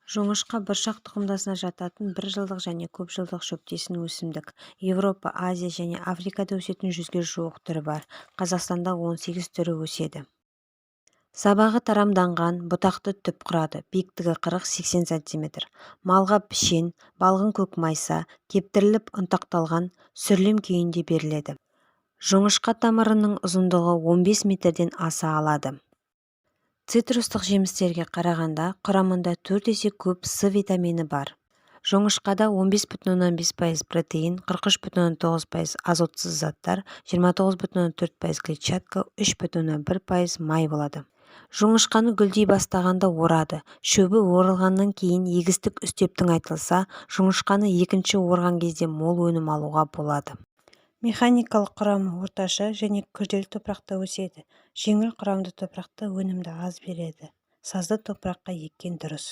Жоңышқа бұршақ тұқымдасына жататын бір жылдық және көп жылдық шөптесін өсімдік. Еуропа, Азия және Африкада өсетін 100-ге жуық түрі бар. Қазақстанда 18 түрі өседі. Сабағы тарамданған, бұтақты түп құрады, биіктігі 40-80 см. Малға пішен, балғын көк майса, кептіріліп ұнтақталған, сүрлем күйінде беріледі. Жоңышқа тамырының ұзындығы 15 метрден аса алады. Цитрустық жемістерге қарағанда құрамында 4 есе көп С витамині бар. Жоңышқада 15,5% протеин, 43,9% азотсыз заттар, 29,4% клетчатка, 3,1% май болады. Жоңышқаны гүлдей бастағанда орады. Шөбі орылғаннан кейін егістік үстеп тыңайтылса, жоңышқаны екінші орған кезде мол өнім алуға болады. Механикалық құрамы орташа және күрделі топырақта өседі. Жеңіл құрамды топырақта өнімді аз береді. Сазды топыраққа еккен дұрыс.